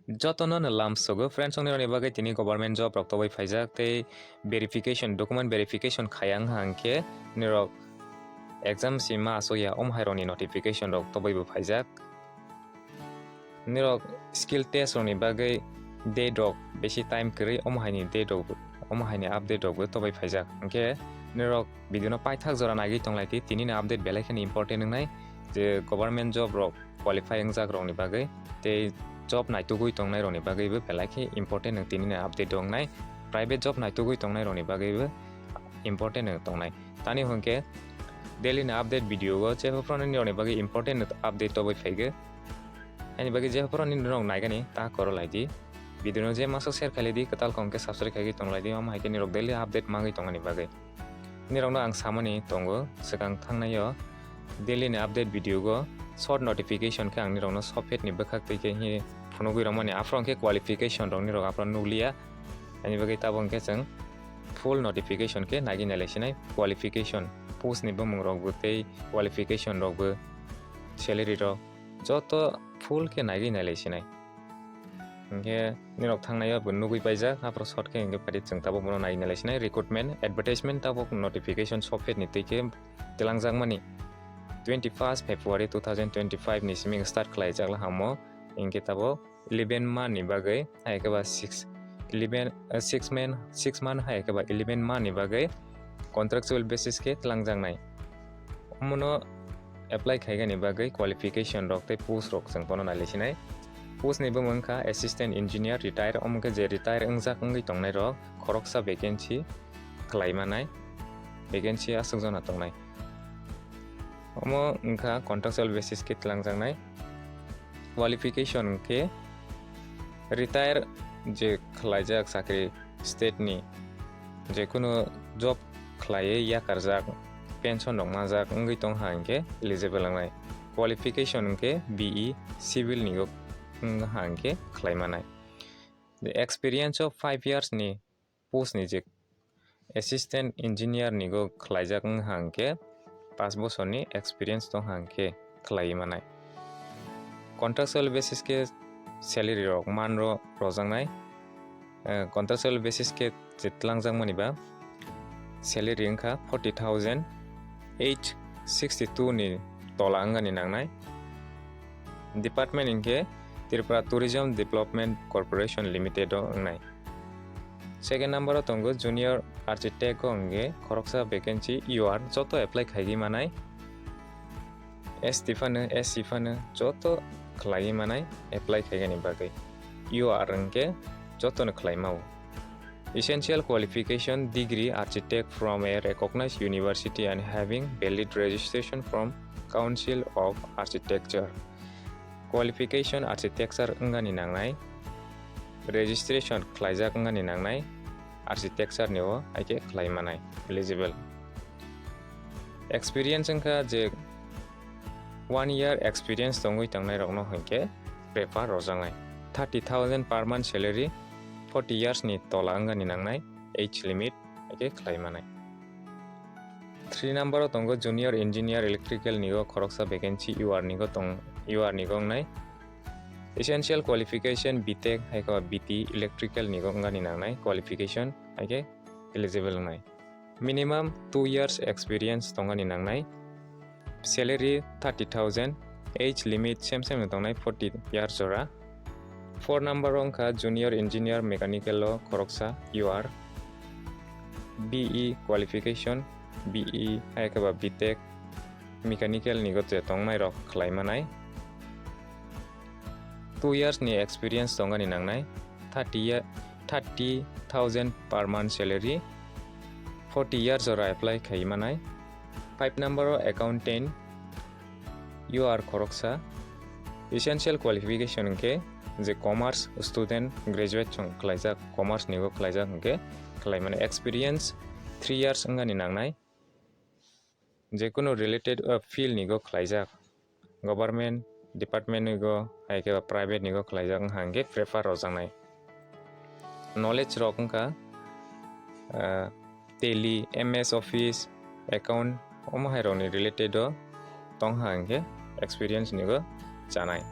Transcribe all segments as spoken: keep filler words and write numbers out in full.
Jotono no lamsogo friends, nirokni bagwi tini government job rok tobwi phaijak tei verification, document verification khayang hangkhe nirok exam si ma asokya, omo hairokni notification rok tobwi bo phaijak. Nirok skill test rokni bagwi date rok besi time kwrwi, omo haini date rok, omo haini update rok bo tobwi phaijak. Hingkhe nirok video no paithak jora nagwi tonglai di, tini ni update belai kheno important wngnai, je government job rok qualify wngjak rokni bagwi tei job naitugwi tongnai rokni bagwi bo belai khe important wng tini ni update wngnai, private job naitugwi tongnai rokni bagwi bo important wng tongnai. Tani hwnkhe daily ni update video o jebo phano nini rokni bagwi important update tobwi phaigo. Ani bagwi jebo phano nini rok naigani ta koro lai di. Video no je masa share khailai di, kwtal kong khe subscribe khaigwi tonglai di, omo hai khe nirok daily update mangwi tongani bagwi. Nirokno ang samani tongo, swkang thangnaio daily ni update video go short notification khe ang nirokno sophet ni bwkhak twi khe hi phunugwi rwmani, aphro hwnkhe qualification rok nirok aphro nukliya. Ani bagwi tabuk hwnkhe chwng full notification khe nagwi nailai sinai, qualification, post ni bumung rok bo tei qualification rok bo, salary rok joto full khe nagwi nailai sinai. Hingkhe nirok thangnaio bo nugwi paijak, aphro short khe hingkhe pari chwng tabuk bono nagwi nailai sinai. Recruitment advertisement tabuk notification sophet ni twi khe twlangjakmani twenty first February two thousand twenty five ni simi start khlaijak lahamo, hingkhe tabuk eleven month ni bagwi, hai khe ba six, eleven, eh, six month, six month hai khe ba eleven month ni bagwi contractual basis khe twlangjaknai. Omono apply khaigani bagwi qualification rok tei post rok chwng bono nailai sinai. Post ni bumung wngkha assistant engineer retire, omo khe je retire wngjak wngwi tongnai rok khoroksa vacancy khlai manai, vacancy aswk jona tongnai. Omo wngkha contractual basis khe twlangjaknai. Qualification hwnkhe retire je khlaijak chakri state ni jekunu job khlaiwi yakarjak, pension rok manjak wngwi tongkha hwnkhe eligible wngnai. Qualification hwnkhe B E civil ni wngkha hwnkhe khlai manai. The experience of five years ni post ni je assistant engineer ni go khlaijak wng hang khe, paanch bosorni experience tong hang khe khlaiwi manai. Contractual basis khe salary rok man ro rojaknai. Eh, contractual basis khe je twlangjakmani ba salary wngkha forty thousand, age sixty two ni tola wngani nangnai. Department hwnkhe Tripura Tourism Development Corporation Limited o wngnai. Second number o tongo Junior Architect o hwnkhe khoroksa vacancy U R, joto apply khaigwi manai. S T phano, S C phano joto khlaiwi manai apply khaigani bagwi. U R hwnkhe jotono khlai mao. Essential qualification: degree architect from a recognized university and having valid registration from Council of Architecture. Qualification architecture wngani nangnai, registration khlaijak wngani nangnai, architecture ni o hai khe khlai manai, eligible. Experience wngkha je one year experience tongwi tongnai rokno hwnkhe prefer rojaknai. Thirty thousand per month salary, forty years ni tola wngani nangnai, age limit hai khe khlai manai. Three number o tongo Junior Engineer Electrical ni o khoroksa vacancy U R ni o tong, U R ni o wngnai. Essential qualification B Tech hai khe B T Electrical ni o wngani nangnai qualification hai khe eligible wngnai. Minimum two years experience tongani nangnai. Salary thirty thousand, age limit same same no tongnai, forty years jora. Four number o wngkha Junior Engineer Mechanical o khoroksa U R, B E qualification, B E hai khe ba B Tech Mechanical ni o je tongnai rok khlai manai. Two years ni experience tongani nangnai, thirty year, thirty thousand per month salary, forty years jora apply khai manai. Five number o accountant, U R khoroksa. Essential qualification hwnkhe je commerce student, graduate chwng khlaijak, commerce ni o khlaijak hwnkhe khlai mani. Experience three years wngani nangnai. Jekunu related, uh, field ni o khlaijak, government department ni o hai khe private ni o khlaijak wng hang khe prefer rojaknai. Knowledge rok wngkha, uh, Tally, M S Office, account, omo hai rokni related o tong hang khe experience ni o chanai.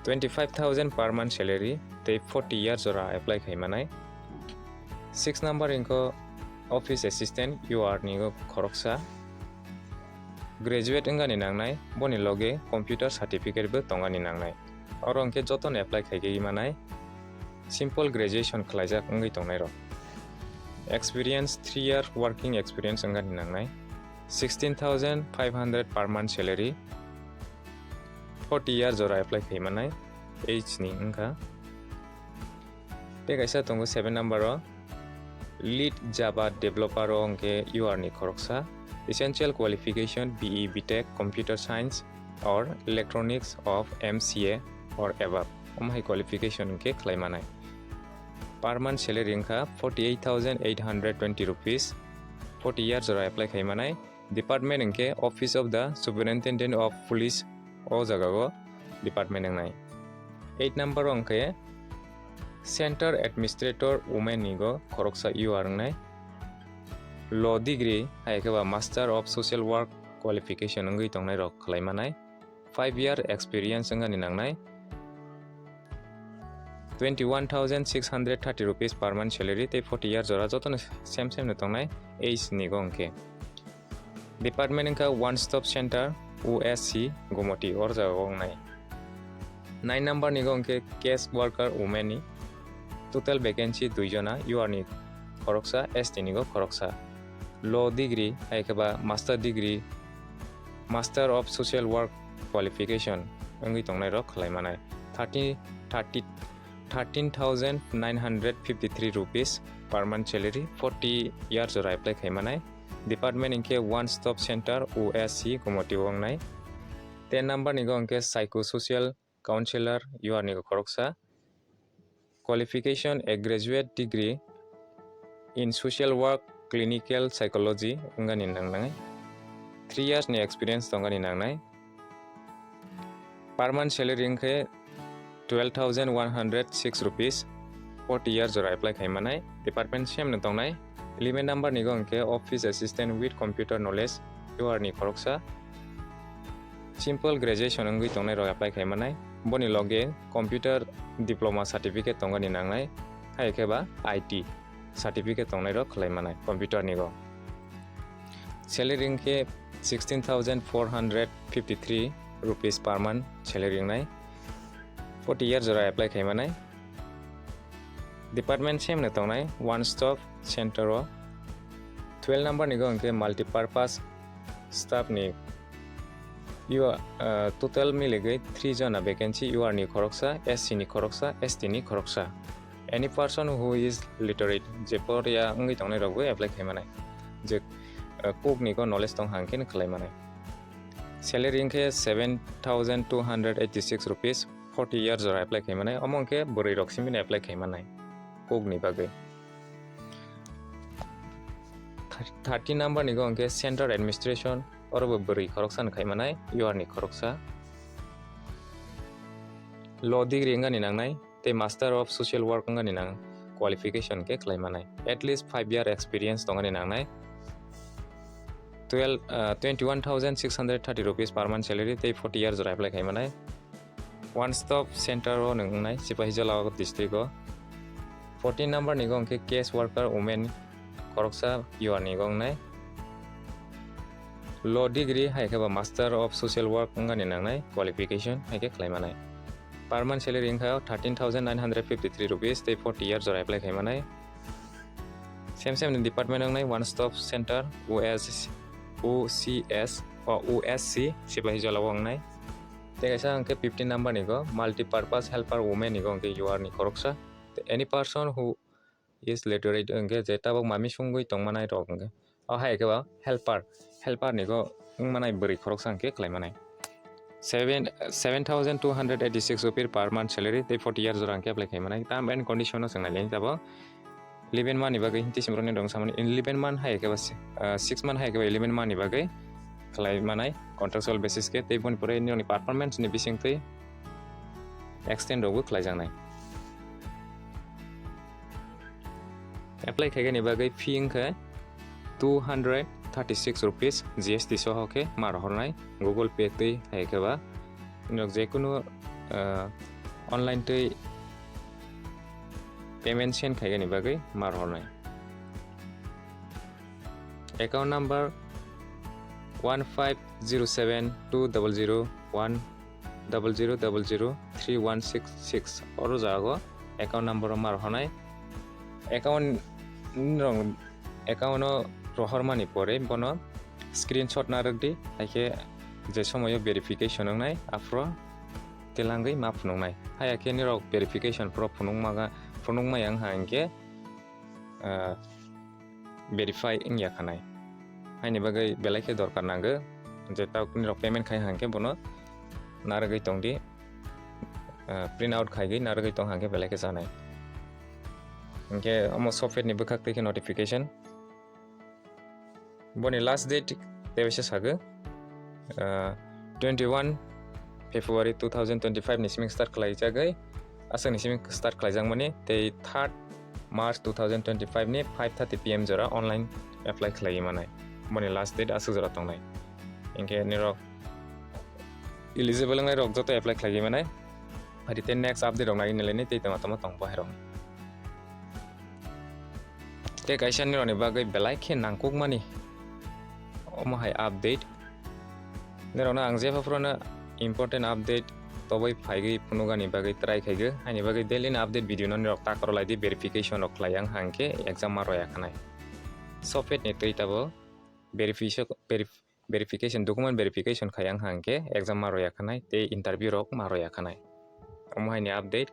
Twenty five thousand per month salary tei forty year jora apply khai manai. Six number wngkha office assistant, U R ni go khoroksa. Graduate wngani nangnai, boni loge computer certificate bo tongani nangnai. Oro hwnkhe jotono apply khai khai manai. Simple graduation khlaijak wngwi tongnai rok. Experience, three year working experience wngani nangnai. Sixteen thousand five hundred per month salary, forty year jora apply khai manai, age ni wngkha. Tei kaisa tongo seven number o, lead Java developer o hwnkhe U R ni khoroksa. Essential qualification B E, B Tech, computer science or electronics of M C A or above. Omo hai qualification hwnkhe khlai manai. Per month salary wngkha forty eight thousand eight hundred twenty rupees. Forty year jora apply khai manai. Department hwnkhe Office of the Superintendent of Police, o jaga o department wngnai. Eight number o hwnkhe Center Administrator Women ni go khoroksa U R wngnai. Law degree hai khe ba Master of Social Work qualification wngwi tongnai rok khlai manai. Five year experience wngani nangnai. Twenty one thousand six hundred thirty rupees per month salary tei forty year jora jotono same same no tongnai, age ni go hwnkhe. Department wngkha One Stop Center, O S C, Gomoti, o jaga o wngnai. Nine number ni go hwnkhe case worker women ni. Total vacancy dui jona, U R ni khoroksa, S T ni go khoroksa. Law degree hai khe ba master degree, Master of Social Work qualification wngwi tongnai rok khlai manai. Thirty, thirty, thirteen thousand nine hundred fifty three rupees per month salary, forty year jora apply khai manai. Department hwnkhe One Stop Center, O S C, Gomoti o wngnai. Ten number ni go hwnkhe Psychosocial Counselor, U R ni go khoroksa. Qualification, a graduate degree in social work, clinical psychology wngani nangnai. Three years ni experience tongani nangnai. Per month salary wngkhe twelve thousand one hundred six rupees, forty year jora apply khai manai. Department same no tongnai. Eleven number ni go hwnkhe office assistant with computer knowledge, U R ni khoroksa. Simple graduation wngwi tongnai rok apply khai manai. Boni loge computer diploma certificate tongani nangnai, hai khe ba I T certificate tongnai rok khlai manai computer ni go. Salary wngkhe sixteen thousand four hundred fifty three rupees per month salary wngnai. Forty year jora apply khai manai. Department same no tongnai, One Stop Center o. Twelve number ni go hwnkhe multipurpose staff ni. U R, uh, total miligwi three jona vacancy, U R ni khoroksa, S C ni khoroksa, S T ni khoroksa. Any person who is literate, je porya wngwi tongnai rok bo apply khai manai. Je, uh, kok ni go knowledge tong hang khe khlai manai. Salary wngkhe seven thousand two hundred eighty six rupees, forty year jora apply khai manai, omo hwnkhe bwrwi rok simi apply khai manai kok ni bagwi. Thirty number ni go hwnkhe Center Administration, oro bo bwrwi khoroksa no khai manai, U R ni khoroksa. Law degree wngani nangnai, tei Master of Social Work wngani nang qualification khe khlai manai. At least five year experience tongani nangnai. Twelve, uh, twenty one thousand six hundred thirty rupees per month salary tei forty year jora apply khai manai. One Stop Center o nwng wngnai, Sipahijola district o. Fourteen number ni go hwnkhe case worker women khoroksa, U R ni go wngnai. Law degree hai khe ba Master of Social Work wngani nangnai qualification hai khe khlai manai. Per month salary wngkha thirteen thousand nine hundred fifty three rupees tei forty year jora apply khai manai. Same same ni department wngnai One Stop Center, O S, O C S, o, O S C, Sipahijola o wngnai. Tei kaisa hwnkhe fifteen number ni go, multipurpose helper women ni go hwnkhe U R ni khoroksa. Any person who is literate hwnkhe je tabuk mami sungwi tongmanai rok hwnkhe. O hai khe ba helper, helper ni go wngmanai bwrwi khoroksa hwnkhe khlai manai. Seven, seven thousand two hundred eighty six rupee per month salary tei forty year jora hwnkhe apply khai manai. Term and condition no chwng nai le tabuk. Eleven month ni bagwi, tei simbro ni dong samani eleven month hai khe ba si-, ah, six month hai khe ba eleven month ni bagwi khlai manai contractual basis khe, tei boni pore nini performance ni bising twi extend rok bo khlai jaknai. Apply khaigani bagwi fee wngkha two hundred thirty six rupees G S T soho khe ma rohornai Google Pay twi hai khe ba nini je kunu, ah, online twi payment send khaigani bagwi mar hornai. Account number one five zero seven two double zero one double zero double zero three one six six, oro jago account number o mar honai. Account nirok account o rohormani pore bono screenshot narwk di, haikhe je somoyo verification wngnai aphro telangwi ma phunuknai. Haya khe nirok verification phro phunukma, phunukmaya wngkha hinkhe, ah, verify wngya khanai. Haini bagwi belai khe dorkar nango, je tabuk nirok payment khai hangkhe bono narwgwi tongdi, ah, print out khaigwi narwgwi tong hangkhe belai khe chanai. Hinkhe omo software ni bwkhak twi khe notification. Boni last date tebaisa sago, ah, twenty-one February two thousand twenty-five ni simi start khlai jagwi, aswk ni simi start khlai jakmani tei third March two thousand twenty-five ni five thirty P M jora online apply khlai manai. Boni last date aswk jora tongnai. Hinkhe nirok eligible wngnai rok joto apply khlai manai. Phai tei next update rok nai nilai tei tama tama tong bo hai rok. Tei kaisa nirokni bagwi belai khe nangkukmani omo hai update. Nirokno ang jepha phurano important update tobwi phaigwi phunukani bagwi try khaigo. Haini bagwi daily ni update video no nirok takhoro lai di, verification rok khlai ang hangkhe exam ma roya khanai. Software ni twi tabo verification, verif-, verification, document verification khai ang hangkhe exam ma roya khanai tei interview rok ma roya khanai. Omo haini update.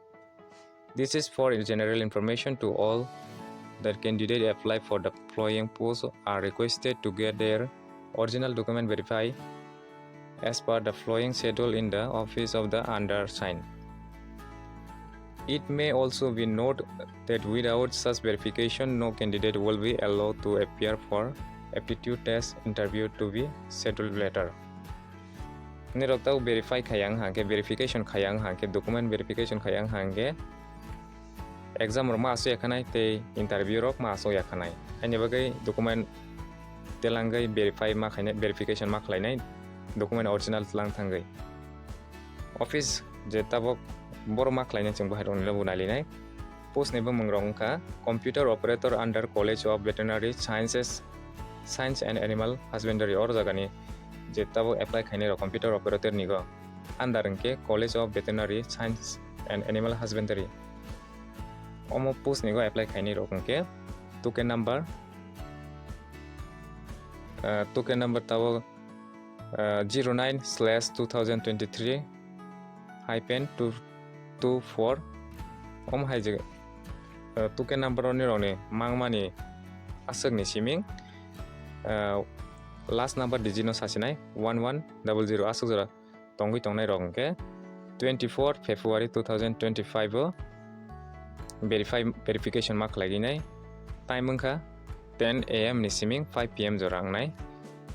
This is for general information to all that candidate apply for the following post are requested to get their original document verified as per the following schedule in the office of the undersigned. It may also be noted that without such verification, no candidate will be allowed to appear for aptitude test interview to be scheduled later. Nirok tau verify khai ang hangkhe, verification khai ang hangkhe, document verification khai ang hangkhe exam rok ma asok ya khanai tei interview rok ma asok ya khanai. Haini bagwi document telangwi verify ma khainai, verification ma khlainai, document original telang thangwi. Office je tabok borok ma khlainai chwng bo hai rokni bo nailinai. Post ni bumung rok wngkha Computer Operator under College of Veterinary Sciences, Science and Animal Husbandry. Oro jagani je tabok apply khainai rok computer operator ni go under hwnkhe College of Veterinary Science and Animal Husbandry. Omo post ni go apply khainai rok hwnkhe token number, ah, token number tabok, ah, zero nine slash two thousand twenty-three hyphen two two four. Omo hai je, ah, token number oni rokni mangmani aswkni siming, ah, last number digit no sasinai one one double zero aswk jora tongwi tongnai rok hwnkhe twenty-four February two thousand twenty-five o verify, verification ma khlaiwi nai. Time wngkha ten A M ni siming five P M jora wngnai.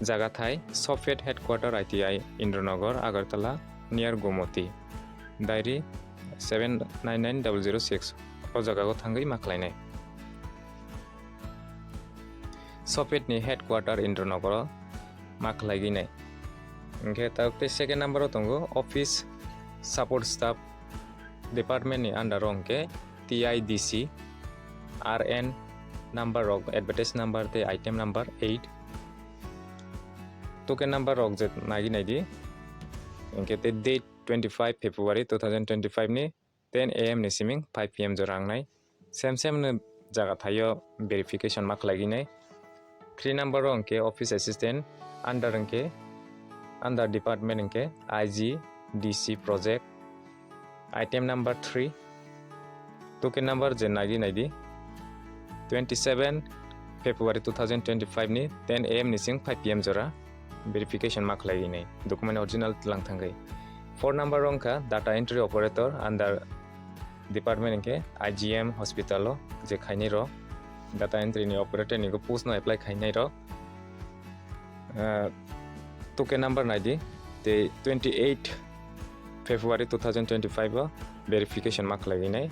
Jaga thai Software Headquarter I T I Indranagar, Agartala, near Gomoti. Diary seven nine nine double zero six o jaga o thangwi ma khlainai. Software ni headquarter Indranagar o ma khlaigwi nai. Hwnkhe tabuk tei second number o tongo office support staff department ni under o hwnkhe T I D C, R N number rok, advertise number tei item number eight. Token number rok je naiwi naidi. Hwnkhe tei date twenty-five February two thousand twenty-five ni ten A M ni siming five P M jora wngnai. Sem sem no jaga thaio verification ma khlaigwi nai. Three number o hwnkhe office assistant, under hwnkhe, under department hwnkhe I G D C project. Item number three, token number je naiwi naidi. Twenty-seven February two thousand twenty-five ni ten A M ni sing five P M jora verification ma khlaiwi nai, document original tlang thangwi. Four number o wngkha data entry operator under department hwnkhe I G M hospital o je khainai rok data entry ni operator ni post no apply khainai rok. Ah, token number naidi, tei twenty-eight February two thousand twenty-five o verification ma khlaiwi nai.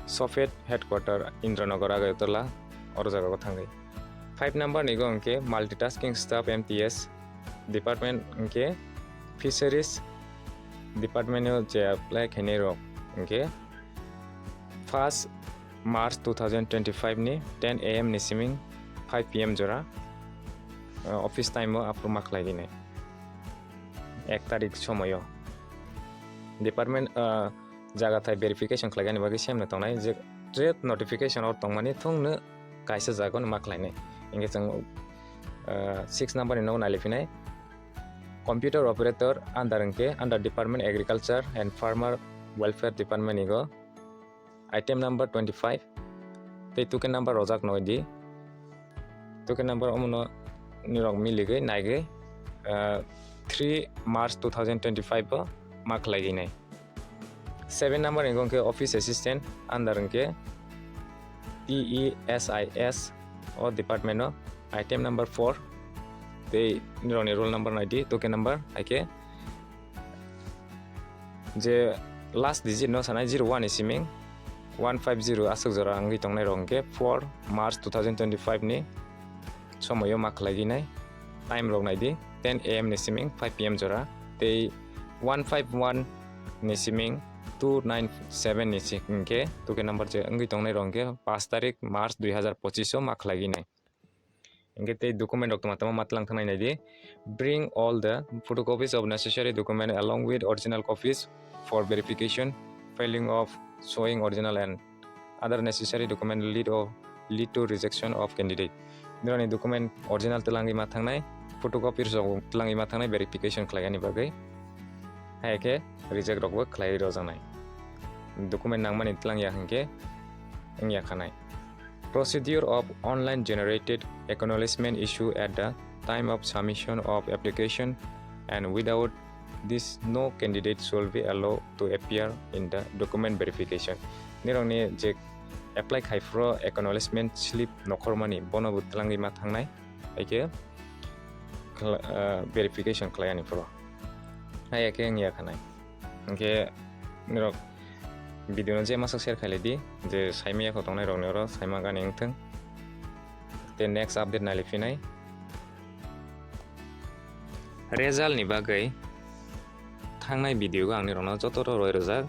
Software headquarter Indranagar Agartala, oro jaga o thangwi. Five number ni go hwnkhe multitasking staff M T S department hwnkhe fisheries department o je apply khainai rok Hwnkhe first March two thousand twenty-five ni ten A M ni siming five P M jora, uh, office time o aphuru ma khlai rinai. Ek tarik somoyo. Department, uh, jaga thai verification khlaigani bagwi semno tongnai je trade notification o tongmani thungno kaisa jaga no ma khlainai. Hwnkhe chwng, uh, six number ni nogo nailai phinai. Computer operator under hwnkhe under department agriculture and farmer welfare department ni go item number twenty-five tei token number rojak noi di. Token number omono nirok miligwi naigwi, ah, three March two thousand twenty-five o ma khlai rinai. Seven number ni go hwnkhe office assistant under hwnkhe T E S I S o department o item number four tei nirokni roll number naidi, token number, haikhe je last digit no sanai zero one ni siming one five zero aswk jora wngwi tongnai rok hwnkhe four March two thousand twenty-five ni somoyo ma khlai rinai. Time rok naidi ten A M ni siming five P M jora tei one five one ni siming two nine seven ni si-, hwnkhe token number je wngwi tongnai rok hwnkhe paanch tarik March dui hazar pochis o ma khlai rinai. Hwnkhe tei document rok tongma tongma ma tlang thangnai naidi. Bring all the photocopies of necessary document along with original copies for verification. Failing of showing original and other necessary document lead o, lead to rejection of candidate. Nirokni document original twlangwi ma thangnai, photocopies rok twlangwi ma thangnai verification khlaigani bagwi. Hai khe reject rokbo khlai rojaknai. Document nangmani twlang ya hwnkhe wngya khanai. Procedure of online generated acknowledgement issue at the time of submission of application and without this no candidate shall be allowed to appear in the document verification. Nirokni je apply khai phuru acknowledgement slip nokhormani bono bo twlangwi ma thangnai, hai khe khla-, ah, verification khlai ani phuru. Hai khe wngya khanai. Hwnkhe nirok video no je masa share khailai di, je saimaya kho tongnai rokni oro saima gani wngthung. Tei next update nailai phinai. Result ni bagwi thangnai video o ang nirokno joto roi rwjak.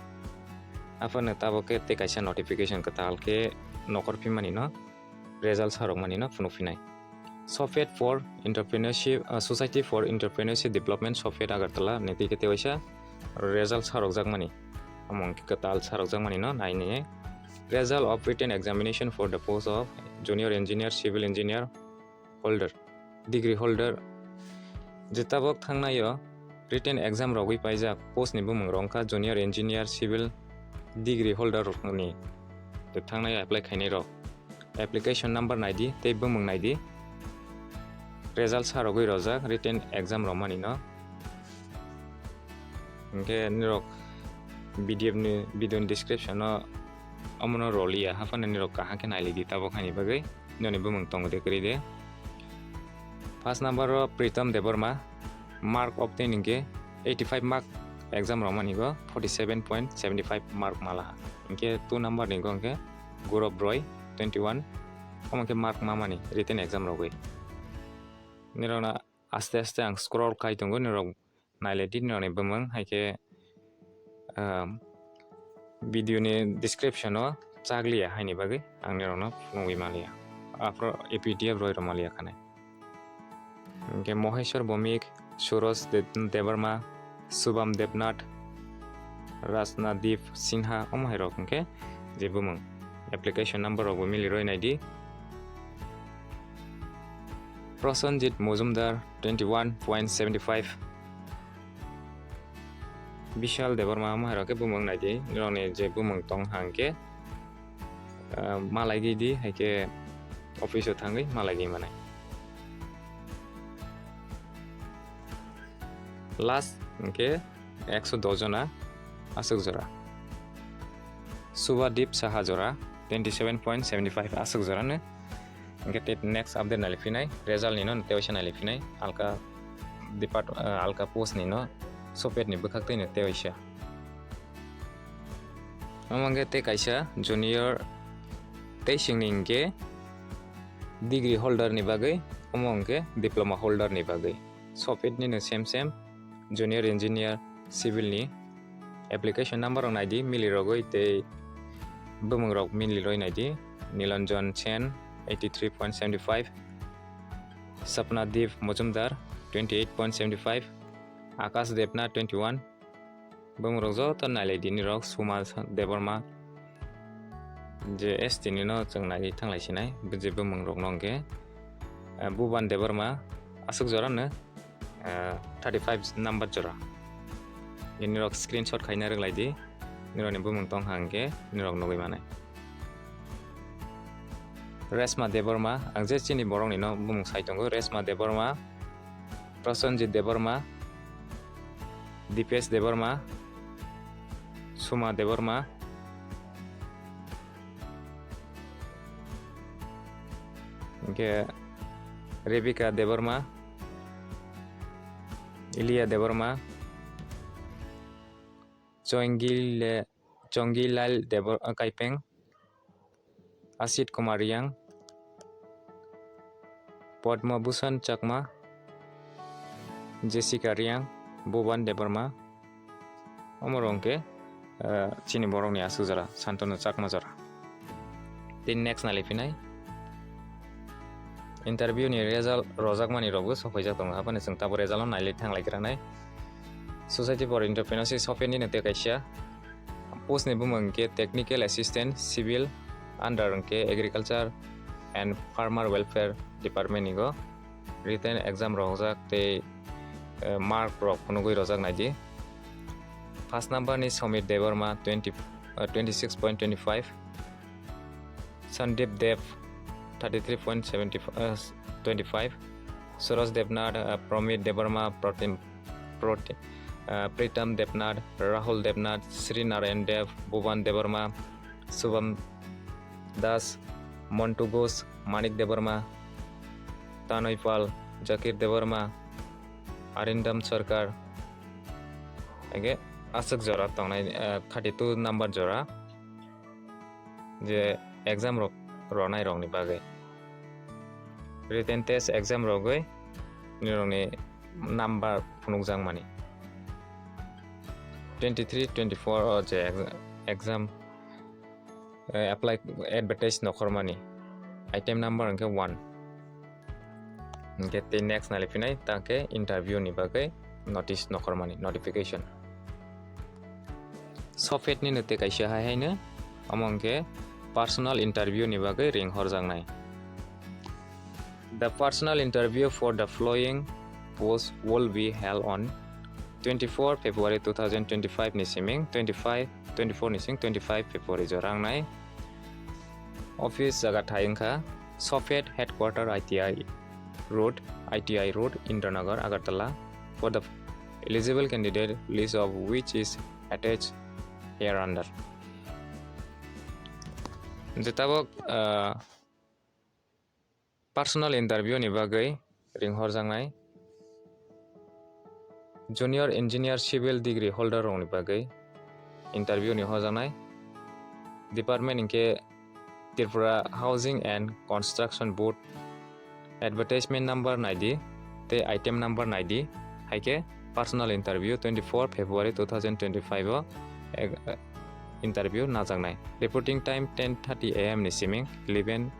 Aphano tabuk khe tei kaisa notification kwtal khe nokhor phimani no, result sarokmani no phunuk phinai. Sofet for Entrepreneurship, uh, Society for Entrepreneurship Development, Sofet Agartala ni twi khe tei waisa result sarokjakmani. Omo hwnkhe kwtal sarokjakmani no nai nai. Result of written examination for the post of Junior Engineer, Civil Engineer holder, degree holder. Je tabuk thangnai o written exam rogwi paijak post ni bumung rok wngkha Junior Engineer, Civil degree holder rokni. Je thangnai o apply khainai rok. Application number naidi tei bumung naidi. Result sa rogwi rojak written exam romani no. Hwnkhe nirok P D F ni video ni description o omono roliya, haphano nirok kaham khe nailai di tabuk haini bagwi nini bumung tongo de kwrwi de. First number o Pritam Debbarma, mark obtain hwnkhe eighty five mark exam romani go forty seven point seventy five mark malaha. Hwnkhe two number ni go hwnkhe Gaurav Roy, twenty one, omo khe mark mamani written exam rogwi. Nirokna aste aste ang scroll khai tongo, nirok nailai di nirokni bumung, hai khe, um, video ni description o chakliya haini bagwi ang nirokno phunugwi manliya, aphuru A P D F roi rw manliya khanai. Hwnkhe Moheshwar Bhowmik, Suraj De-, Debbarma, Shubham Debnath, Rajnadeep Sinha, omo hai rok hwnkhe je bumung. Application number rok bo mili roi nai di. Prosenjit Mojumdar, twenty one point seventy five. Bishal Debbarma, omo hai rok khe bumung nai di, nirokni je bumung tong hang khe, ah, malai di di, hai khe office o thangwi malai di manai. Last hwnkhe ekso dos jona aswk jora. Subhadip Saha jora, twenty seven point seventy five aswk jora no. Hwnkhe tei next update nailai phinai, result ni no tei waisa nailai phinai, alka depart-, ah, alka post ni no, Sofet ni bwkhak tei no tei waisa. Omo hwnkhe tei kaisa junior tei singni hwnkhe degree holder ni bagwi, omo hwnkhe diploma holder ni bagwi. Sofet ni no same same junior engineer civil ni Application number rok naidi, mili rogwi tei bumung rok mili roi naidi. Nilanjan Sen, eighty three point seventy five, Sapna Deep Mojumdar, twenty eight point seventy five, Akash Debna, twenty one. Bumung rok joto nailai di, nirok Suma Debbarma, je S T ni no chwng nai thanglai sinai, je bumung rok no hwnkhe, eh, Bhuban Debbarma, aswk jora no, eh, thirty five number jora. Nirok screenshot khaina rwglai di, nirok ni bumung tong hwnkhe nirok nugwi manai. Resma Debbarma, ang je chini borok ni no bumung sai tongo, Resma Debbarma, Prosenjit Debbarma, Dipesh Debbarma, Suma Debbarma, hwnkhe Rebecca Debbarma, Elia Debbarma, Chongile-, Chongilal Debor-, Kaipeng, Asit Kumar Riang, Padma Bhushan Chakma, Jessica Riang, Bhuban Debbarma, omo rok hwnkhe, eh, chini borokni aswk jora, Santanu Chakma jora. Tei next nai liphinai. Interview ni result rojakmani rokbo sokphaijak tongo, haphano chwng tabuk result no nailai thanglai kranai. Society for Entrepreneurship software nini tei kaisa post ni bumung hwnkhe Technical Assistant Civil under hwnkhe Agriculture and Farmer Welfare Department ni go written exam rohorjak tei, eh, mark rok phunugwi rojak naidi. First number ni Somir Debbarma twenty, eh, twenty six point twenty five, Sandeep Dev, thirty three point seventy, uh, twenty five, Suraj Debnath, uh, Pramit Debbarma, Pratim, Prati-, uh, Pritam Debnath, Rahul Debnath, Sri Narayan Dev, Bhuban Debbarma, Shubham Das, Montu Ghosh, Manik Debbarma, Tanoi Pal, Zakir Debbarma, Arindam Sarkar, age aswk jora tongnai, uh, thirty two number jora. Je exam rok ronai rokni bagwi, written test exam rogwi nirokni number phunukjakmani. Twenty three twenty four o je ex-, exam, eh, apply advertise nokhormani, item number hwnkhe one. Hwnkhe tei next naliphinai, tangkhe interview ni bagwi notice nokhormani, notification. Sophet ni no tei kaisa hai haino, omo hwnkhe personal interview ni bagwi ring horjaknai. The personal interview for the following post will be held on twenty four February two thousand twenty five ni siming twenty five, twenty four ni sing twenty five February jora wngnai. Office jaga thai wngkha Sophet Headquarter I T I Road, I T I Road, Indranagar, Agartala, for the eligible candidate, list of which is attached hereunder. Je tabok, ah, personal interview ni bagwi ring horjaknai. Junior Engineer Civil Degree holder rokni bagwi interview ni horjaknai. Department hwnkhe Tripura Housing and Construction Board. Advertisement number naidi tei item number naidi, haikhe personal interview twenty four February two thousand twenty five o ek-, interview najaknai. Reporting time ten thirty A M ni siming eleven,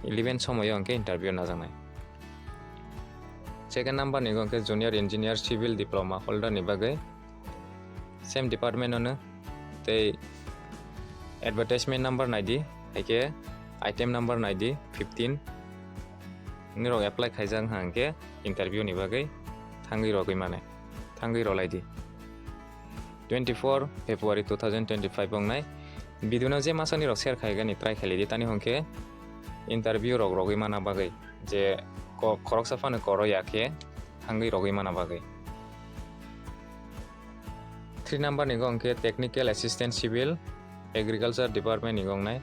eleven somoyo hwnkhe interview najaknai. Second number ni hwnkhe Junior Engineer Civil Diploma holder ni bagwi same department ono tei advertisement number naidi, haikhe item number naidi fifteen. Nirok apply khaijak hwnkhe interview ni bagwi thangwi rogwi mane, thangwi rolaidi. Twenty four February two thousand twenty five wngnai. Video no je masa nirok share khaigani try khailidi, tani hwnkhe interview rok rogwi mana bagwi, je ko-, khoroksa phano koro ya khe thangwi rogwi mana bagwi. Three number ni go hwnkhe Technical Assistant Civil Agriculture Department ni go wngnai.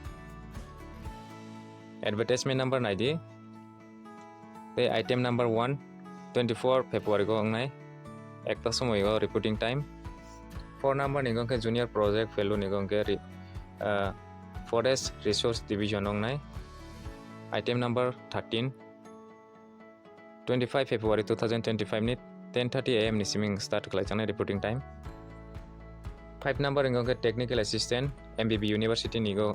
Advertisement number naidi. Tei item number one, twenty four February go wngnai, ekta somoi go reporting time. Four number ni go hwnkhe Junior Project Fellow ni go hwnkhe ri-, ah, Forest Resource Division wngnai. Item number thirteen, twenty five February two thousand twenty five ni ten thirty A M ni siming start khlaijaknai reporting time. Five number wngkha khe technical assistant, M B B university ni go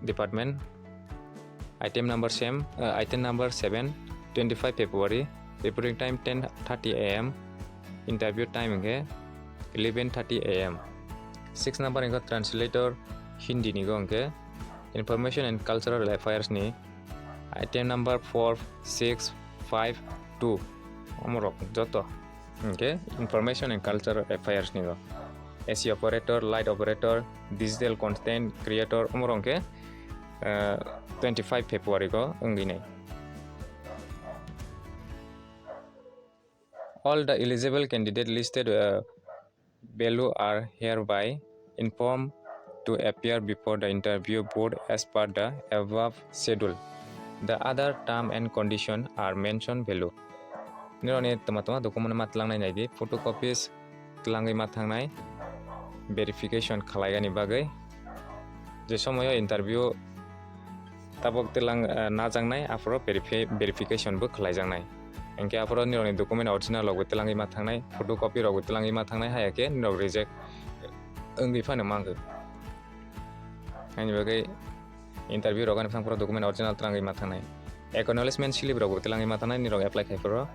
department. Item number same, uh, item number seven, twenty-five February, reporting time ten thirty A M, interview time wngkha eleven thirty A M. Six number wngkha translator, Hindi ni go wngkha information and cultural affairs ni. Item number four, six, five, two, omorok joto hwnkhe information and cultural affairs ni go. A C operator, light operator, digital content creator, omorok hwnkhe, uh, twenty-five February go wngwi nai. All the eligible candidate listed, uh, below are hereby informed to appear before the interview board as per the above schedule. The other term and condition are mentioned below. Nirokni tama tama document ma tlangnai naidi, photocopies tlangwi ma thangnai, verification khlaigani bagwi. Je somoyo interview tabok tlang, eh, najaknai, aphuru verifi-, verification bo khlaijaknai. Hwnkhe aphuru nirokni document original rokbo tlangwi ma thangnai, photocopy rokbo tlangwi ma thangnai, haya khe nirok reject wngwi phano mangkha. Haini bagwi interview rogani phang phuru document original tlangwi ma thangnai. Acknowledgement slip rokbo tlangwi ma thangnai, nirok apply khai phuru,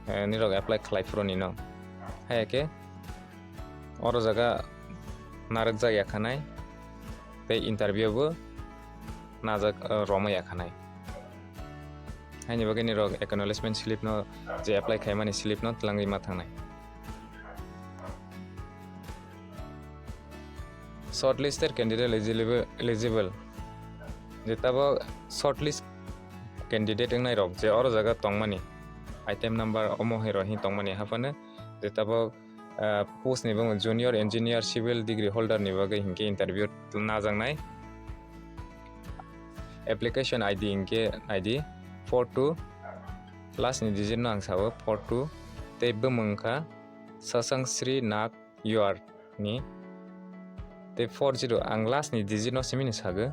eh, nirok apply khlai phuru nino. Haya khe oro jaga narwkjak ya khanai, tei interview bo najak, eh, romwi ya khanai. Haini bagwi nirok acknowledgement slip no, je apply khaimani slip no tlangwi ma thangnai. Shortlisted candidate eligible, eligible. Je tabok shortlist candidate wngnai rok je oro jaga tongmani, item number omo hai rok hin tongmani haphano je tabok, ah, post ni bumung Junior Engineer Civil Degree Holder ni bagwi hinkhe interview najaknai. Application I D hinkhe I D four two, last ni digit no ang sao four two, tei bumung wngkha Sasangsri Nag U R ni, tei four zero ang last ni digit no simi ni sago.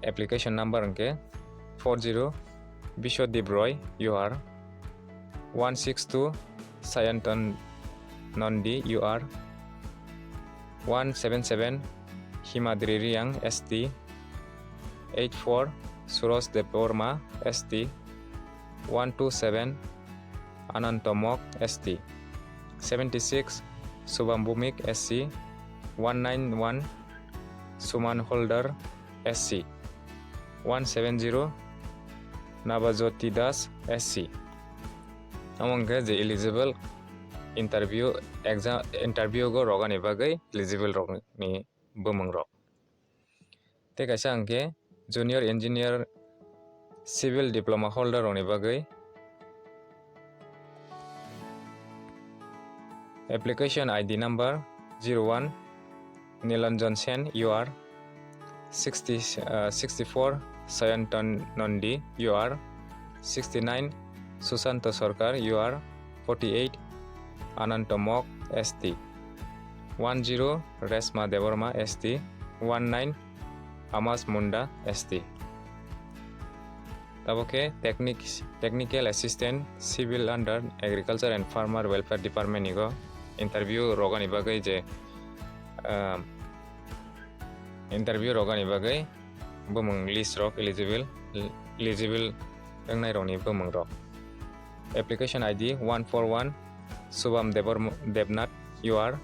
Application number hinkhe four zero Biswadip Roy U R, one six two Sayantan Nandi U R, one seven seven Himadri Riang S T, eight four Suraj Debbarma S T, one two seven Ananto Mok S T, seventy six Subham Bhumik S C, one nine one Suman Holder S C, one seven zero Nabajyoti Das S C. Omo hwnkhe je eligible interview exam, interview go rogani bagwi eligible rokni bumung rok. Tei kaisa hwnkhe Junior Engineer Civil Diploma holder rokni bagwi application I D number zero one Nilanjan Sen U R, sixty, uh, sixty four Sayantan Nandi U R, sixty nine Susanto Sarkar U R, forty eight Ananto Mok S T, one zero Resma Debbarma S T, one nine Amas Munda S T. Tabok khe technic-, technical assistant civil under agriculture and farmer welfare department ni go interview rogani bagwi je, ah, interview rogani bagwi bumung list rok eligible, eligible wngnai rokni bumung rok. Application I D one four one Subham Debor-, Debnath U R,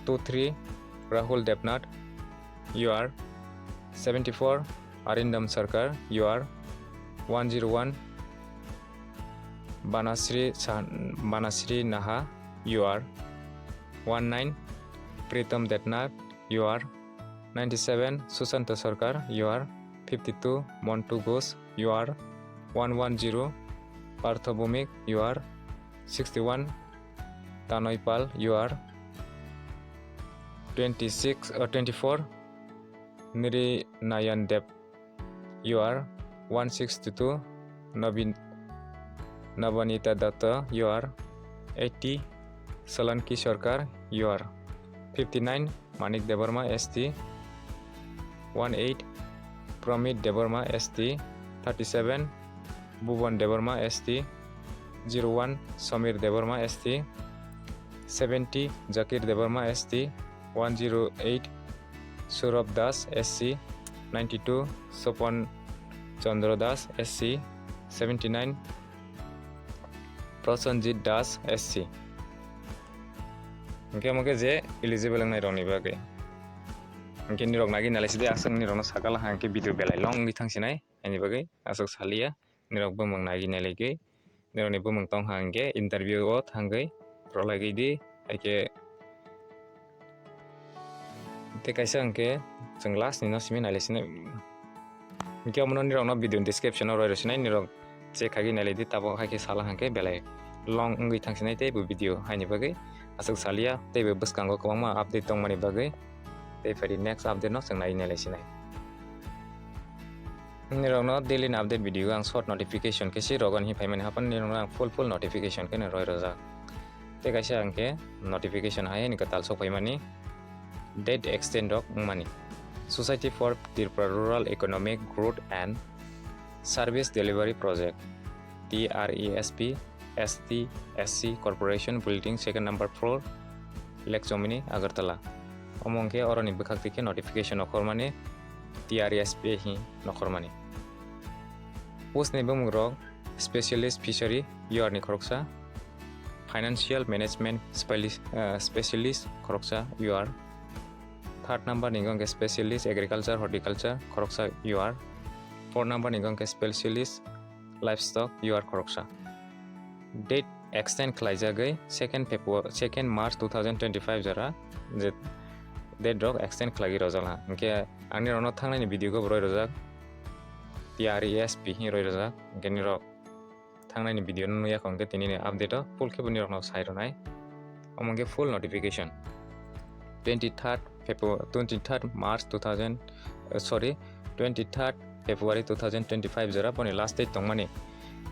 two three Rahul Debnath U R, seventy four Arindam Sarkar U R, one zero one Banasri Sah-, Banasri Naha U R, one nine Pritam Debnath U R, ninety seven Sushanta Sarkar U R, fifty two Montu Ghosh U R, one one zero Partho Bhumik U R, sixty one Tanoi Pal U R, twenty six, uh, twenty four Nirinayan Deb U R, one six two two Nabin-, Nabanita Datta U R, eighty Solanki Sarkar U R, fifty nine Manik Debbarma S T, one eight Pramit Debbarma S T, thirty seven Bhuban Debbarma S T, zero one Samir Debbarma S T, seventy Zakir Debbarma S T, one zero eight Surab Das S C, ninety two Sopon Chandra Das S C, seventy nine Prosenjit Das S C. Hwnkhe omo khe je eligible wngnai rokni bagwi. Hwnkhe nirok nagwi nailai sidi, aswk nirokno sakala hwnkhe video belai long wngwi thangsinai, ani bagwi aswk saliya. Nirok bumung nagwi nailai gwi, nirokni bumung tong hwnkhe interview o thangwi rwlai gwi di, hai khe tei kaisa hwnkhe chwng last ni no simi nailai sinai. Hwnkhe omono nirokno video description o roi rw sinai, nirok check khai gwi nailai di, tabuk hai khe sala hwnkhe belai long wngwi thangsinai tei bo video haini bagwi aswk saliya, tei bo bwskango kwbangma update tongmani bagwi. Tei phai di next update no chwng nai nailai sinai. Nirokno daily ni update video ang short notification khe si rogo hinwi phaimani, haphano nirokno ang full full notification khe no roi rojak. Tei kaisa ang khe notification hai ni kwtal sok phaimani, date extend rok wngmani. Society for Tripura Rural Economic Growth and Service Delivery Project, T R E S P, S T S C Corporation Building, second number floor, Lake Chomini, Agartala. Omo hwnkhe oroni bwkhak twi khe notification nokhormani, T R E S P hi nokhormani. Post ni bumung rok: Specialist Fishery, U R ni khoroksa; Financial Management Speli-, eh, Specialist, khoroksa, U R. Third number ni hwnkhe Specialist Agriculture Horticulture, khoroksa, U R. Four number ni hwnkhe Specialist Livestock, U R, khoroksa. Date extend khlaijagwi second February, second March two thousand twenty-five jora je date rok extend khlaigwi rojak ha. Hwnkhe ang nirokno thangnaini video khe bo roi rojak, T R E S P hi roi rojak. Hwnkhe nirok thangnaini video no nuya kho, hwnkhe tini ni update o full khe bo nirokno sai rwnai. Omo hwnkhe full notification. Twenty third February, twenty third March two thousand, uh, sorry, twenty third February two thousand twenty-five jora boni last date tongmani.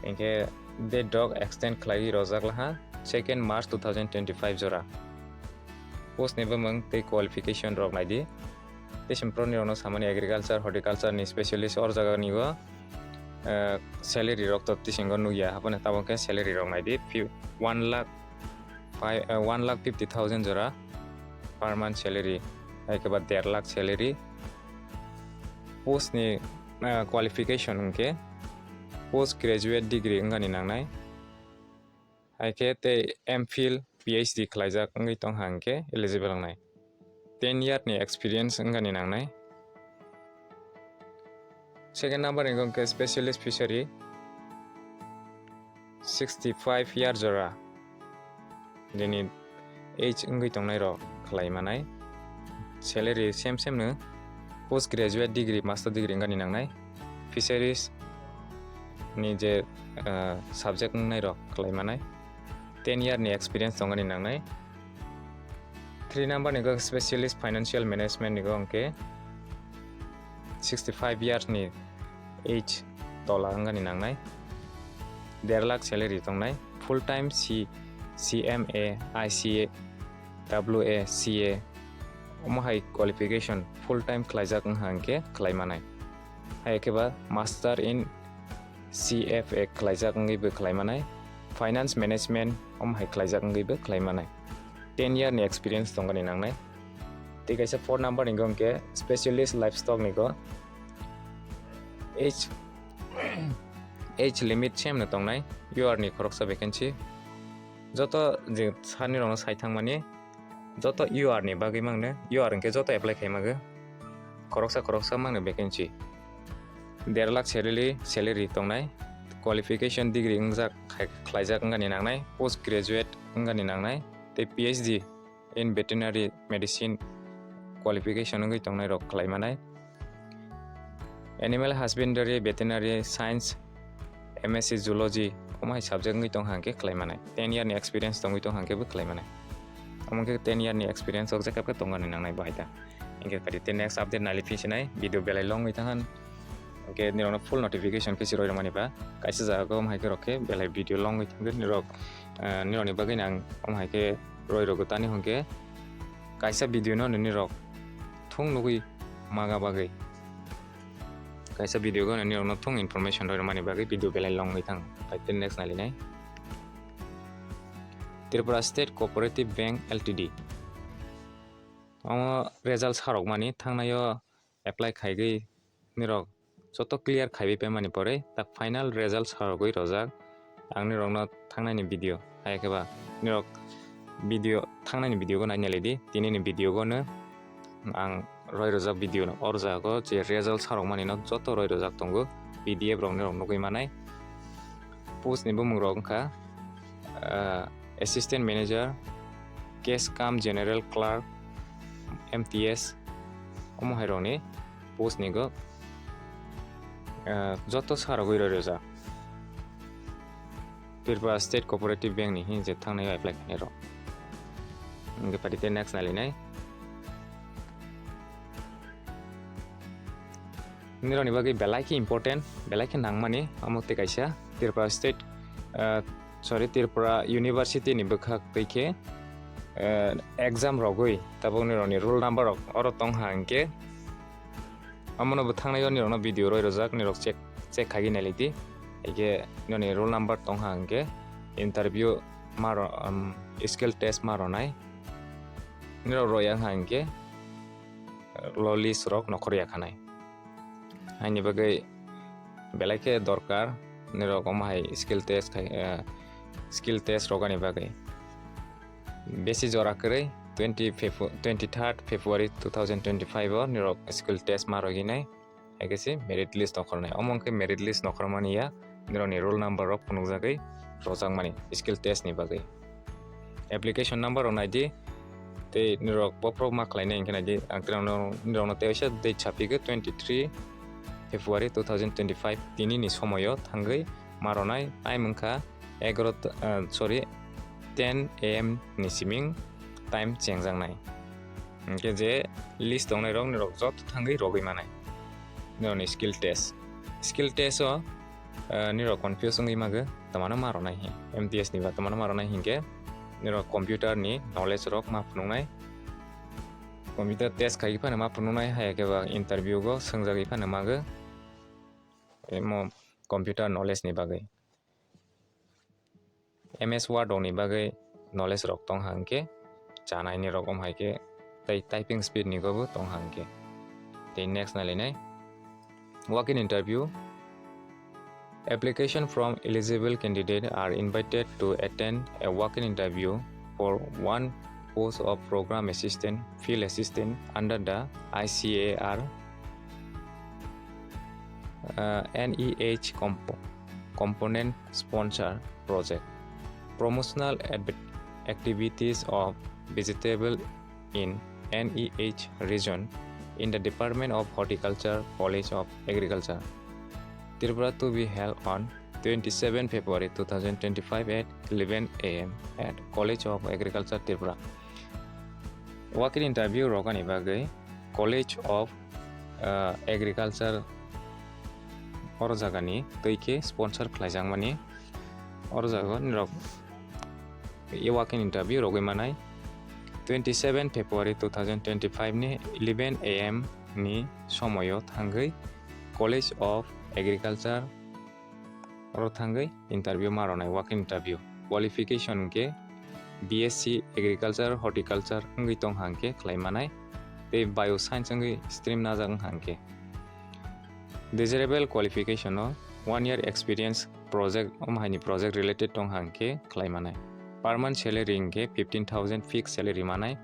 Hwnkhe date rok extend khlaiwi rojak laha second March two thousand twenty-five jora. Post ni bumung tei qualification rok naidi. Tei simi pro nirokno samani agriculture, horticulture ni specialist or jaga ni o, eh, salary rok to tisingo nukya, haphano tabuk khe salary rok naidi. Fi-, one lakh five, eh, one lakh fifty thousand jora per month salary, hai khe ba der lakh salary. Post ni, eh, qualification hwnkhe post graduate degree wngani nangnai, hai khe tei M Phil, P H D khlaijak wngwi tong ha hwnkhe eligible wngnai. Ten year ni experience wngani nangnai. Second number ni hwnkhe specialist fishery, sixty five year jora nini age wngwi tongnai rok khlai manai. Salary same same no, post graduate degree, master degree wngani nangnai. Fisheries ni je, ah, subject wngnai rok khlai manai. Ten year ni experience tongani nangnai. Three number ni go specialist financial management ni go hwnkhe sixty five years ni age tola wngani nangnai. Der lakh salary tongnai. Full time C, C M A, I C A, W A, C A, omo hai qualification full time khlaijak wngha hwnkhe khlai manai. Hai khe ba master in C F A khlaijak wngwi bo khlai manai, finance management omo hai khlaijak wngwi bo khlai manai. Ten year ni experience tongani nangnai. Tei kaisa four number ni go hwnkhe specialist livestock ni go age, age limit same no tongnai, U R ni khoroksa vacancy. Joto je sani rokno sai thangmani, joto U R ni bagwi mangno, U R hwnkhe joto apply khai mago. Khoroksa khoroksa mangno vacancy. Der lakh salary, salary tongnai. Qualification degree wngjak khai, khlaijak wngani nangnai, post graduate wngani nangnai, tei P H D in veterinary medicine qualification wngwi tongnai rok khlai manai. Animal husbandry, veterinary science, M S C zoology, omo hai subject wngwi tong hang khe khlai manai. Ten year ni experience tongwi tong hang khe bo khlai manai. Omo khe ten year ni experience rok jekha khe tongani nangnai bo hai ta. Hingkhe phaidi tei next update nai li phi sinai, video belai long wngwi thang han. Hingkhe nirokno full notification khe si roi rwmani ba, kaisa jaga o omo hai khe rok khe belai video long wngwi thang khe nirok, eh, nirokni bagwi nang omo hai khe roi rwgo tani hwnkhe kaisa video no nini rok thung nugwi maga bagwi. Kaisa video go nini rokno thung information roi rwmani bagwi video belai long wngwi thang. Phai tei next nai li nai. Tripura State Cooperative Bank L T D. O Omo result sarokmani thangnaio apply khaigwi nirok joto clear khaiwi paimani pore tak final result sarogwi rojak. Ang nirokno thangnaini video, hai khe ba nirok video, thangnaini video go naina lidi, tinini video go no ang roi rojak video no, o rojak go je result sarokmani no joto roi rojak tongo, P D F rok nirok nugwi manai. Post ni bumung rok wngkha, ah, Assistant Manager, Cash cum General Clerk, M T S, omo hai rokni post ni go, ah, joto sarogwi roi rojak. Tripura State Cooperative Bank ni hin je thangnaio apply khainai rok. Hingke pari tei next nailinai. Nirokni bagwi belai khe important, belai khe nangmani, omo tei kaisa Tripura State, ah, sorry, Tripura University ni bwkhak twi khe, ah, exam rogwi tabuk nirokni roll number rok oro tong ha hingke, omono bo thangnaio nirokno video roi rojak, nirok check, check khaigwi nailai di. Haikhe nirokni roll number tong ha hingke interview ma ro-, um, skill test ma ronai. Nirok roya wngkha hinkhe, lo list rok nokhor ya khanai. Haini bagwi belai khe dorkar nirok omo hai skill test khai, eh, skill test rogani bagwi. Besi jora kwrwi twenty Febru-, twenty-third February two thousand twenty-five o nirok skill test ma roginai. Hai khe se merit list nokhornai. Omo wngkhe merit list nokhormani ya, nirokni roll number rok phunukjagwi rojakmani skill test ni bagwi. Application number rok naidi, tei nirok bophorok ma khlainai hinkhe naidi, ang tei nirokno, nirokno tei waisa date saphigo twenty-three February two thousand twenty-five, tini ni somoio thangwi ma ronai, time wngkha egaroh, ah, sorry, ten A M ni siming time chengjaknai. Hinkhe je list tongnai rok nirok joto thangwi rogwi manai. Nirokni skill test. Skill test o, ah, nirok confuse wngwi mago, tamano ma ronai hi. M T S ni ba tamano ma ronai hinkhe nirok computer ni knowledge rok ma phunuknai. Computer test khai phano ma phunuknai, hai khe ba interview go swngjagwi phano mago. Emo computer knowledge ni bagwi. M S Word rokni bagwi knowledge rok tong ha hinkhe, chanai ni rok om hai khe, tei typing speed ni go bo tong ha hinkhe. Tei next nailainai, walk-in interview. Application from eligible candidate are invited to attend a walk-in interview for one post of program assistant, field assistant under the I C A R, uh, N E H comp-, component sponsor project. Promotional adv-, activities of vegetable in N E H region in the Department of Horticulture, College of Agriculture, Tripura, to be held on twenty-seven February two thousand twenty-five at eleven A M at College of Agriculture, Tripura. Walk-in interview rogani bagwi College of, uh, Agriculture oro jagani twi khe sponsor khlaijakmani. Oro jaga nirok e walk-in interview rogwi manai. Twenty-seven February two thousand twenty-five ni eleven A M ni somoyo thangwi College of Agriculture oro thangwi interview ma ronai, walk-in interview. Qualification hwnkhe B S C Agriculture, Horticulture wngwi tong hangkhe khlai manai, tei Bio Science wngwi stream najak wng hangkhe. Desirable qualification o one year experience, project, omo haini project related tong hangkhe khlai manai. Per month salary hwnkhe fifteen thousand fixed salary manai.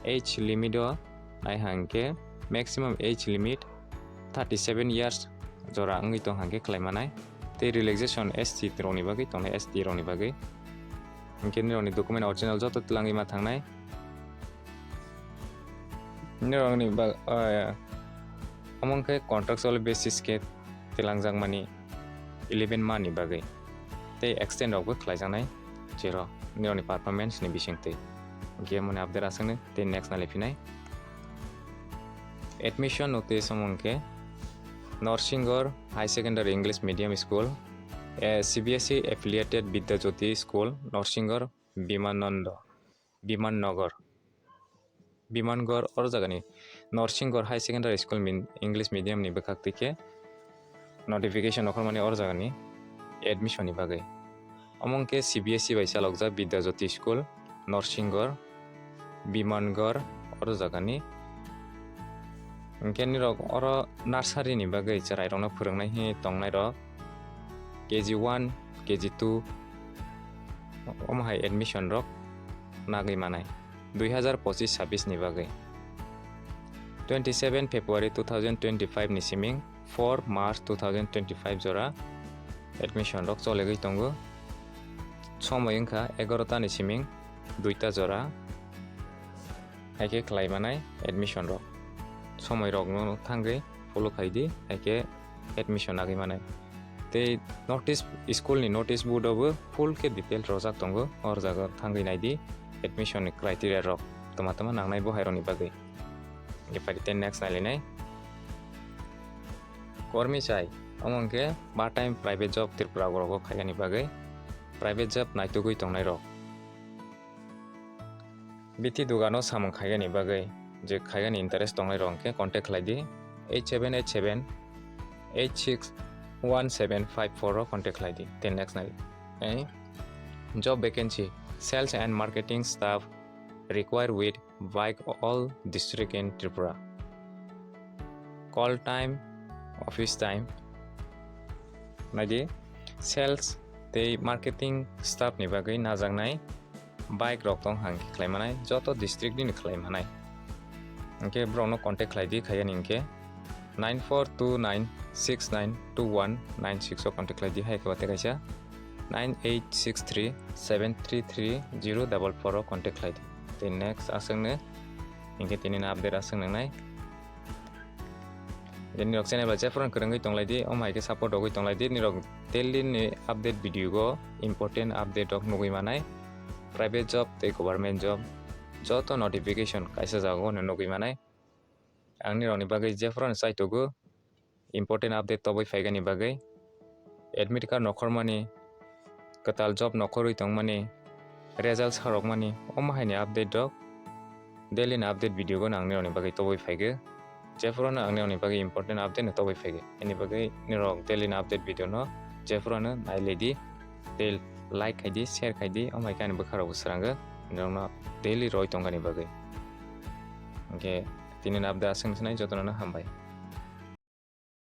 Age limit o nai hangkhe maximum age limit thirty-seven years jora wngwi tong hangkhe khlai manai. Tei relaxation S T rokni bagwi tongnai, S T rokni bagwi. Hinkhe nirokni document original joto twlangwi ma thangnai. Nirokni ba-, ah, omo wngkhe contractual basis khe twlangjakmani eleven month ni bagwi. Tei extend rokbo khlaijaknai, jero nirokni performance ni bisingtwi. Hinkhe moni update aswkno tei next nalai phinai. Admission notice omo wngkhe Norsingor High Secondary English Medium School, a C B S E affiliated Vidya Jyoti School, Norsingor, Bimanando, Bimannagar, Bimangor, oro jagani Norsingor High Secondary School min-, English medium ni bwkhak twi khe notification okhormani oro jagani admission ni bagwi. Omo wngkhe C B S E bai chalokjak Vidya Jyoti School, Norsingor, Bimangor, oro jagani. Hwnkhe nirok oro nursery ni bagwi chwrairokno phwrwngnai hi tongnairok K G one, K G two omo hai admission rok nagwi manai dui hazar pochis sabis ni bagwi. Twenty seven February two thousand twenty five ni siming four March two thousand twenty five jora admission rok cholegwi tongo. Somoi wngkha egarota ni siming duita jora hai khe khlai manai admission rok. Somoi rokno thangwi follow khai di, hai khe admission nagwi manai. Tei notice, school ni notice board o bo full khe detail rojak tongo, or jaga thangwi nai di admission ni criteria rok tama tama nangnai bo hai rokni bagwi. Hwnkhe phai di tei next nailainai. Kormi chai, omo hwnkhe part time private job Tripura rogo khaigani bagwi, private job naitugwi tongnai rok. Bithi dugano samung khaigani bagwi, je khaigani interest tongnai rok hwnkhe contact khlai di, eight seven eight seven eight six one seven five four o contact khlai di. Tei next nai, eh, job vacancy, sales and marketing staff require with bike all district in Tripura. Call time, office time. Nai di, sales tei marketing staff ni bagwi najaknai bike rok tong hang khe khlai manai, joto district nini khlai manai. Hwnkhe borokno contact khlai di, khaigani hwnkhe nine four two nine six nine two one nine six o contact khlai di, hai khe ba tei kaisa nine eight six three seven three three zero double four o contact khlai di. Tei next aswkno hwnkhe tini update aswk nangnai. Tei nirok channel bai jephru kwrwngwi tonglai di, omo hai khe support rogwi tonglai di, nirok daily ni update video go important update rok nugwi manai, private job tei government job joto notification kaisa jagao no nugwi manai. Ang nirokni bagwi jephru no chaitogo important update tobwi phaigani bagwi, admit card nokhormani, kwtal job nokhorwi tongmani, result sarokmani, omo haini update rok daily ni update video go nang nirokni bagwi tobwi phaigo. Jephru no ang nirokni bagwi important update no tobwi phaigo. Ani bagwi nirok daily ni update video no jephru no nailai di, tei like khai di, share khai di, omo hai khe ani bwkha rok bo swrango nirokno daily roi tongani bagwi. Hwnkhe tini ni update aswk sinai, jotono no hambai.